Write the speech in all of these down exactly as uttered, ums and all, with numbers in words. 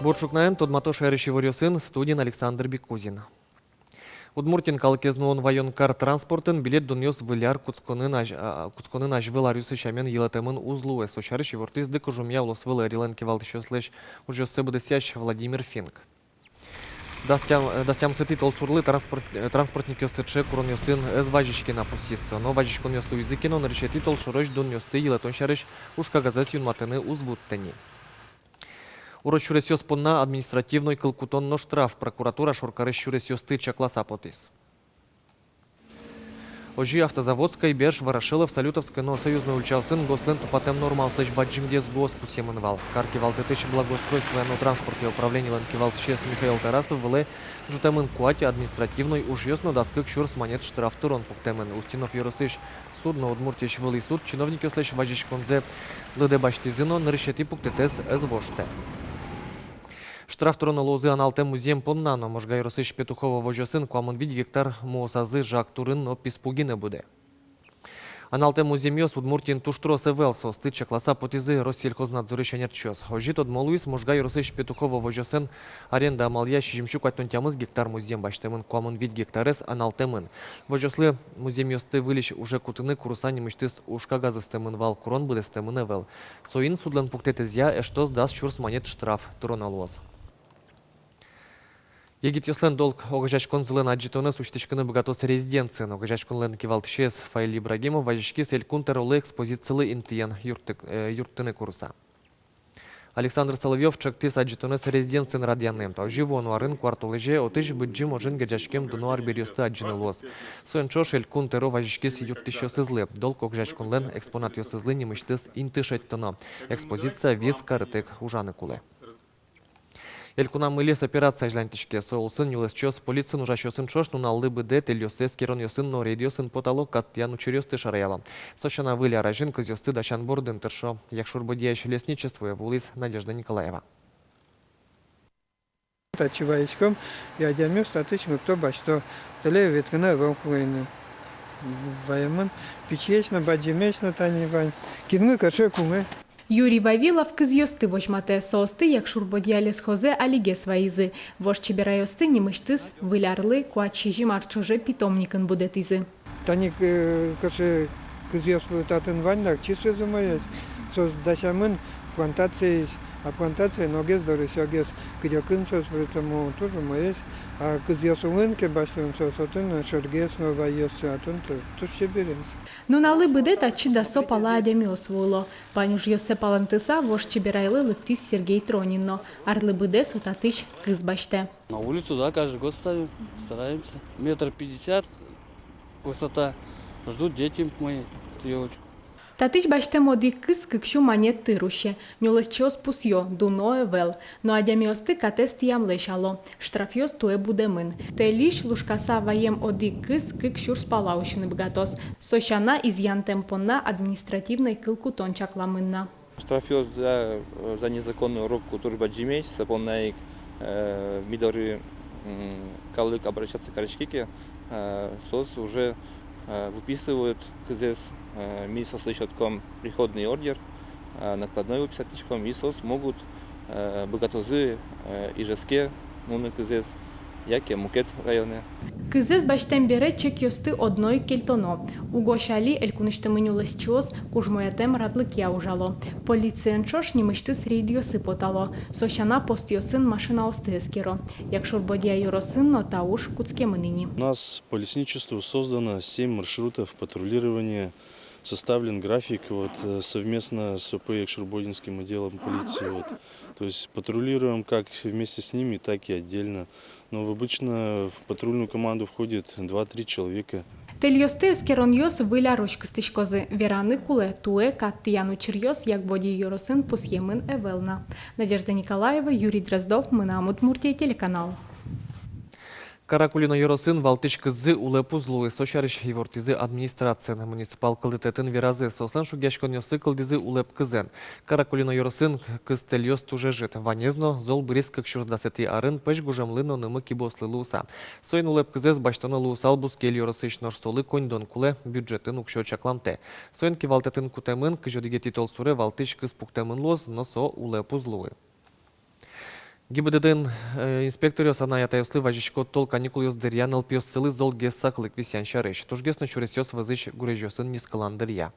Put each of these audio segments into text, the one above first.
Бур ӵукнаен, тодмато шаерысь иворъёсын, студиын Александр Бекузин. Удмуртиын калыкез нуон-ваён кар транспортын билет дунъёс выль ар кутсконын азь-, а, кутсконын азьвыл аръёсы сямен йылэтэмын уз луэ. Со сярысь ивортӥз Ды Кужымъя улосвыл ӧрилэн кивалтӥсьёслэсь ужъёссэ быдэсъясь Владимир Финк. Дас тям-, дас тямысэтӥ толсурлы транспорт-, э, транспортникъёс сыӵе куронъёсын ӧз вазиське на, пусйиз со. Но вазиськонъёс луизы ке но, нырысетӥ толшорозь дунъёсты йылэтон сярысь ужкагазэз юнматыны уз вуттэ ни. Урод сюресъёс понна административной кыл кутон но штраф. Прокуратура шоркарысь сюресъёсты чакласа потӥз. Озьы Автозаводской, Берж, Ворошилов, Салютовской но Союзной ульчаосын ГОСлэн тупатэм нормаослэсь бадӟымгес ГОС пусъемын вал. Кар кивалтэтысь благоустройствоя но транспортъя управнилэн кивалтӥсез Михаил Тарасов вылэ ӝутэмын куать административной ужъёс но дас кык сюрс манет штраф тырон пуктэмын. Устинов ёросысь суд но Удмуртиысь вылӥ суд чиновникъёслэсь вазиськонзэ лыдэ басьтӥзы но, нырысетӥ пуктэтэз ӧз воштэ. Штраф тыроно луозы аналтэм музъем понна но. Можга ёросысь Петухово возёсын куамын вить гектар муосазы жаг турын но писпу гинэ будэ. Аналтэм музъемъёс Удмуртиын туж трос ӧвӧл, соосты чакласа потӥзы Россельхознадзорысь ӧнерчиос. Озьы тодмо луиз, Можга ёросысь Петухово возёсын аренда амалъя сизьымсю куатьтон тямыс гектар музъем басьтэмын, куамын вить гектарез аналтэмын. Возёслы музъемъёсты выльысь уже кутыны курыса нимысьтыз ужкагаз ыстэмын вал, курон быдэстэмын ӧвӧл. Соин судлэн пуктэтэзъя эштос дас сюрс манет штраф тыроно луоз. Егитъёслэн «Долг» огазеяськонзылэн адӟытонэз усьтӥськыны быгатоз резиденциын. Огазеяськонлэн кивалтӥсез Фаиль Ибрагимов вазиськиз Элькун тӧролы экспозицилы интыен юртты-, э, юрттыны курыса. Александр Соловьёв ӵектӥз адӟытонэз резиденциын радъяны. Озьы вуоно арын куартолэзе отысь Быдӟым ожен герӟаськем дуно арбериосты адӟыны луоз. Соин ӵош Элькун тӧро вазиськиз юрттӥсьёсызлы: «Долг» огазеяськонлэн экспонатъёсызлы нимысьтыз инты шедьтоно. Экспозиция вис карытэк ужаны кулэ. Элькунамы лес операция азьланьтӥське. Со улсын нюлэсчиос полициын ужасьёсын ӵош нуналлы быдэ тэльёсы эскеронъёсын но рейдъёсын потало, кат тӥян учыръёсты шараяло. Со сяна, выль ар азьын кызъёсты дасян бордын тыршо. Якшур-Бӧдьяысь лесничествое вуылӥз Надежда Николаева. Татчы ваиськом, и адямиос татысь мыкто, басьто. Тэле ветлыны ӧвӧл кулэ ини. Ваемын пичиесь но, бадӟымесь но, тани вань. Кинлы кыӵе кулэ. Юрий Вавилов кызъёсты возьматэ, соосты Якшур-Бӧдья лесхозэ алигес вайизы. Вож чеберайёсты нимысьтыз Выль арлы куать-сизьым ар ӵоже питомникын будэтӥзы. Тани, э, кыӵе кызъёс татын вань, дак чисыз умоесь. Соос дасямын плантациысь, а плантация ногез дорысьёгес, кыдёкын соос, поэтому туж умоесь. А кызъёс улын ке басьтом, соос отын шергес но вайёссы, а тон ту-, туж чебересь. Нуналлы быдэ татчы дасо пала адямиос вуыло. Вань ужъёссэ палэнтыса, вож чеберайлы лыктӥз Сергей Тронин но. Арлы быдэ со татысь кыз басьтэ. На улицу, да, каждый год ставим, стараемся. Метр пятьдесят высота. Ждут дети мои эту ёлочку. Татысь басьтэм одӥг кыз кык сю манет тыр усе. Нюлэсчиос пусъё: дуно ӧвӧл. Но адямиосты катэз тӥямлэсь ало. Штрафъёс туэ будэмын. Тэльысь лушкаса ваем одӥг кыз кык сюрс пала усьыны быгатоз. Со сяна, изъянтэм понна административной кыл кутон чакламын на. Штрафъёс за, э, за незаконную рубку туж бадӟымесь, со понна ик, э, ми доры, м, калык обращаться кариське ке, э, соос уже, э, выписывают кызэз, э, ми соослы сётӥськом приходной ордер, э, накладной выписать кариськом, и соос могут, э, быгатозы, э, Ижевске нуыны кызэз, яке мукет районэ. Кызэз басьтэм бере чекъёсты одно ик кельтоно. Угось али элькунысьтымы нюлэсчиос кужмоятэм радлыкъя ужало. Полициен ӵош нимысьтыз рейдъёсы потало. Со сяна, постъёсын машинаосты эскеро. Якшур-Бӧдья ёросын но та уж кутскемын ини. У нас по лесничеству создано семь маршрутов патрулирования. Составлен график, вот, э, совместно с О П Якшур-Бӧдьинским отделом полиции, вот. То есть патрулируем как вместе с ними, так и отдельно. Но в обычно в патрульную команду входит два-три человека. Тэльёсты эскеронъёс Выль арозь кыстӥськозы. Вераны кулэ, туэ кат тӥян учыръёс Якбодья ёросын пусъемын ӧвӧл на. Надежда Николаева, Юрий Дроздов, «Мынам Удмуртие» телеканал. Каракулино ёросын валтӥсь кыззы улэп уз луы. Со сярысь ивортӥзы администрациын. Муниципал кылдытэтын веразы: соослэн шугъяськонъёссы кылдӥзы улэп кызэн. Каракулино ёросын кыз тэльёс туж ӧжыт. Ванез но зол быриз кык сюрс дасэтӥ арын пӧсь гужемлы но нымы-кибыослы луыса. Соин улэп кызэз басьтоно луысал бускель ёросысь, нош солы коньдон кулэ, бюджетын уксё чакламтэ. Соин кивалтэтын кутэмын, кызь одӥгетӥ толсуре валтӥсь кыз пуктэмын луоз, но со улэп уз луы. ГИБДД-ын, э, инспекторъёс анай-атайёслы вазисько тол каникулъёс дыръя нылпиоссылы золгес саклык висъян сярысь. Тужгес но сюресъёс вӧзысь гурезьёсын нискылан дыръя.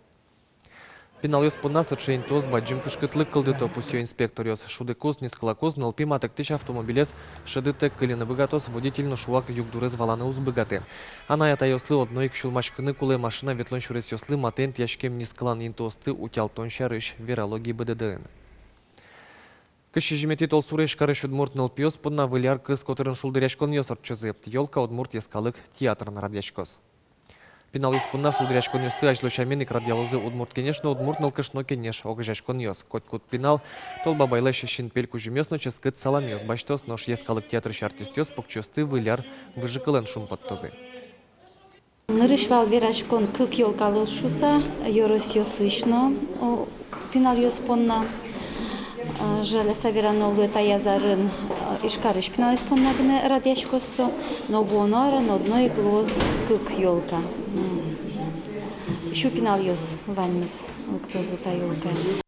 Пиналъёс понна сыӵе интыос бадӟым кышкытлык кылдыто, пусъё инспекторъёс. Шудыкуз, нискылакуз нылпи матэктӥсь автомобилез шӧдытэк кыльыны быгатоз, водитель но шуак югдурез валаны уз быгаты. Анай-атайёслы одно ик сюлмаськыны кулэ машина ветлон сюресъёслы матэ интыяськем нискылан интыосты утялтон сярысь, верало ГИБДД-ын. Кызь сизьыметӥ толсуре Ижкарысь удмурт нылпиос понна Выль ар кыз котырын шулдыръяськонъёс ортчозы. Ёлка удмурт йӧскалык театрын радъяськоз. Пиналъёс понна шулдыръяськонъёсты азьло сямен ик радъялозы Удмурт кенеш но Удмурт нылкышно кенеш огазеяськонъёс. Котькуд пинал Тол Бабайлэсь синпель кузьымъёс но ческыт саламъёс басьтоз, нош йӧскалык театрысь артистъёс покчиосты Выль ар выжыкылэн шумпоттозы. Нырысь вал вераськон, кык ёлка луоз шуыса, ёросъёсысь но, о, пиналъёс понна. А, жаляса верано луэ, таяз арын, а, Ижкарысь пиналъёс понна гинэ радъяськоз со, но вуоно арын одно ик луоз кык ёлка. М. Сю пиналъёс ваньмыз лыктозы та ёлкае.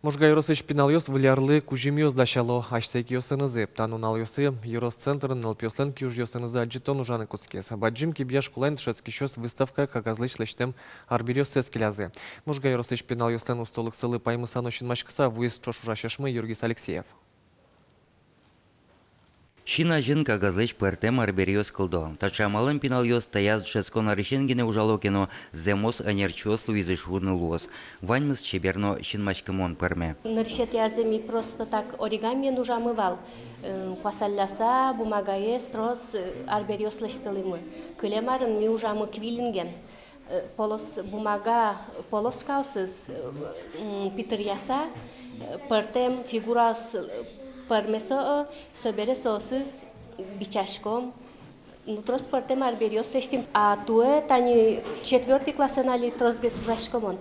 Можга ёросысь пиналъёс Выль арлы кузьымъёс дасяло асьсэ киосынызы. Та нуналъёсы ёрос центрын нылпиослэн киужъёсынызы адӟытон ужаны кутскиз. Бадӟым Кибья школаын дышетскисьёс выставкае кагазлэсь лэсьтэм арбериоссэс келязы. Можга ёросысь пиналъёслэн устолыксылы паймыса но синмаськыса вуиз ӵош ужасьмы Юргис Алексеев. Син азьын кагазлэсь пӧртэм арбериос кылдо. Таӵе амалэн пиналъёс таяз дышетскон арысен гинэ ужало ке но, зэмос ӧнерчиос луизы шуыны луоз. Ваньмыз чебер но синмаськымон пӧрме. Нырысетӥ арзэ ми просто так оригамиен ужамы вал. Э, куасалляса, бумагаез трос, э, арбериос лэсьтылӥмы. Кылем арын ми ужамы квиллинген. Э, полос-, бумага полоскаосыз, э, м, питыръяса, э, пӧртэм фигураос, э, пӧрме со, э, собере соосыз бичаськом. Ну, трос пӧртэм арбериос лэсьтӥм. А туэ тани четвёртый классэн али тросгес ужаськом мон.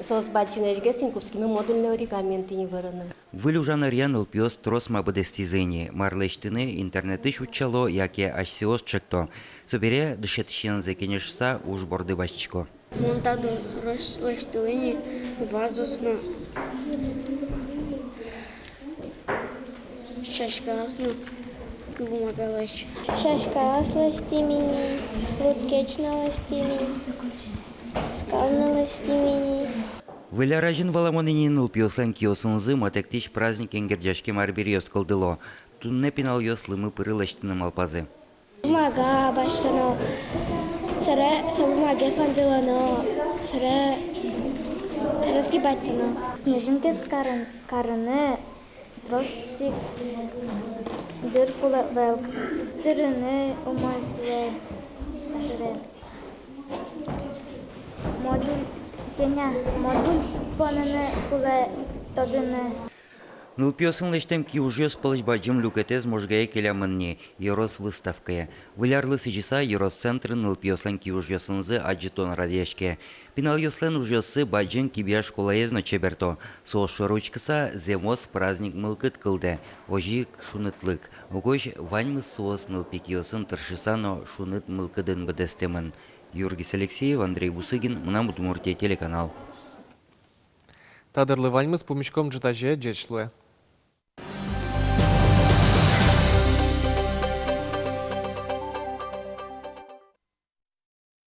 Соос бадӟымесьгес ини, кутскимы модульной оригамиен тӥни вырыны. Выль ужан ӧръя нылпиос трос ма быдэстӥзы ини, мар лэсьтыны интернетысь утчало яке асьсэос чекто. Собере дышетӥсенызы кенешыса уж борды басьтӥсько. Мон та дырозь лэсьтылӥ ини вазаос но, сяськаос но, кыл бумагалэсь. Сяськаос лэсьтӥм ини, лудкеч но лэсьтӥм ини, скал но лэсьтӥм ини. Выль ар азьын, валамон ини, нылпиослэн киосынызы матэктӥсь праздникен герӟаськем арбериос кылдыло. Туннэ пиналъёс лымы пыры лэсьтыны малпазы. Бумага басьтоно, сэре со бумагаез вандылоно, сэре, сэре сгибать кароно. Снежинкаез карон-, карыны трос ик дыр кулэ ӧвӧл, тырыны умой кулэ, сэре. Модуль, кӧня модуль поныны кулэ, тодыны. Нылпиосын лэсьтэм киужъёс пӧлысь бадӟым люкетэз Можгае келямын ни, ёрос выставкае. Выль арлы сӥзьыса, ёрос центрын нылпиослэн киужъёсынызы адӟытон радъяське. Пиналъёслэн ужъёссы Бадӟым Кибья школаез но чеберто. Соос шоры учкыса, зэмос праздник мылкыд кылдэ, озьы ик шунытлык. Угось ваньмыз соос нылпи киосын тыршыса но шуныт мылкыдын быдэстэмын. Юргис Алексеев, Андрей Бусыгин, «Мынам Удмуртие» телеканал. Та дырлы ваньмыз, пумиськом ӝытазе, ӟеч луэ.